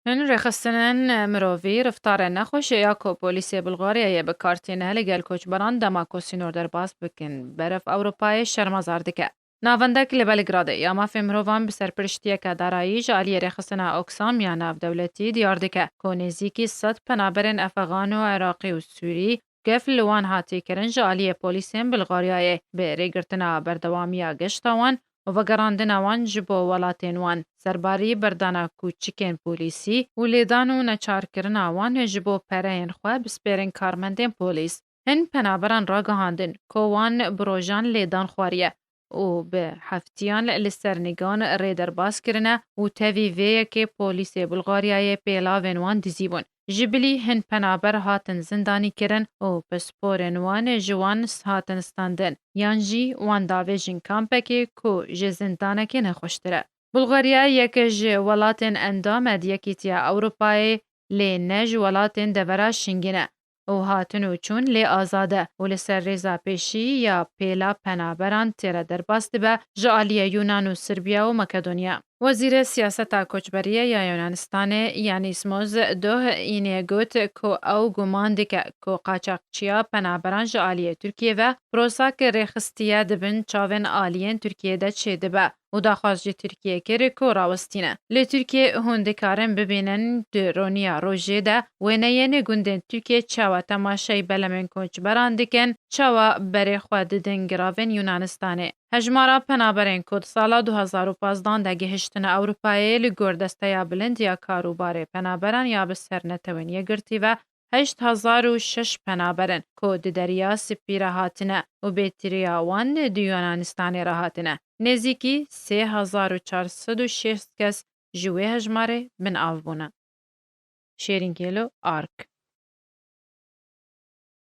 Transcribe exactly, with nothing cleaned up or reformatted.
Hin rêxistinên mirovî reftarê nexweş ya ku polîsê Bulgaryayê bi kar tîne li gel koçberan dema ku sînor derbas bikin, berf Ewropayê şermezar dike. Navendek li Belgradê ya mafê mirovan bi serpiriştiyeke darayî ji aliyê rêxistina Oxfam ya navdewletî diyar dike ku nêzîkî sed penaberên Efxan û Iraqî û Sûrî gef li wan hatî kirin ji aliyê polîsên Bulgaryayê bi rêgirtina berdewamiya geşta wan û vegerandina wan ji bo welatên wan, serbarî berdana kûçikên polîsî û lêdan û neçarkirina wan ji bo pereyên xwe bispêrin karmendên polîs. Hin penaberan ragihandin ku wan bi rojan lêdan xwariye û bi heftiyan li ser nigan rê derbas kirine û tevî vê yekê polîsê Bulgaryayê pêlavên wan dizîbûn. Ji bilî hin penaber hatin zindanî kirin û pisporên wan ji wan hatin standin, yan jî wan davêjin kampekê ku ji zindanekê nexweştir e. Bulgarya yek ji welatên endam ed Yekîtiya Ewropayê, lê ne ji welatên devera Şingîn e û hatin û çûn lê azad e û li ser rêza pêşî ya pêla penaberan têre derbas dibe ji aliyê Yunan û Sirbiya û Makedonya. Wezîrê Siyaseta Koçberiyê ya Yunanistanê Yanis Moz doh înê got ku ew guman dike ku qaçaxçiya penaberan ji aliyê Tirkiyê ve prosak rêxistiye di bin çavên aliyên Tirkiyê de çêdibe û daxwaz ji Tirkiyê kir ku rawestîne. Li Tirkiyê hûn dikarin bibînin di roniya rojê de wêneyên gundên Tirkiyê çawa temaşey belemên koçberan dikin, çawa berê xwe didin giravên Yunanistanê. Hejmara penaberên ku di sala du hezar û pazdan de gihiştine Ewropayê li gor Desteya Bilind ya Karûbarê Penaberan ya bi ser Netewên Yekgirtî ve heşt hezar û şeş penaber in ku di Derya Spî re hatine û bêtiriya wan di Yunanistanê re hatine. Nêzîkî sê hezar û çar sed û şêst kes ji wê hejmarê binav bûne. Şêrîn Gêlo, Ark.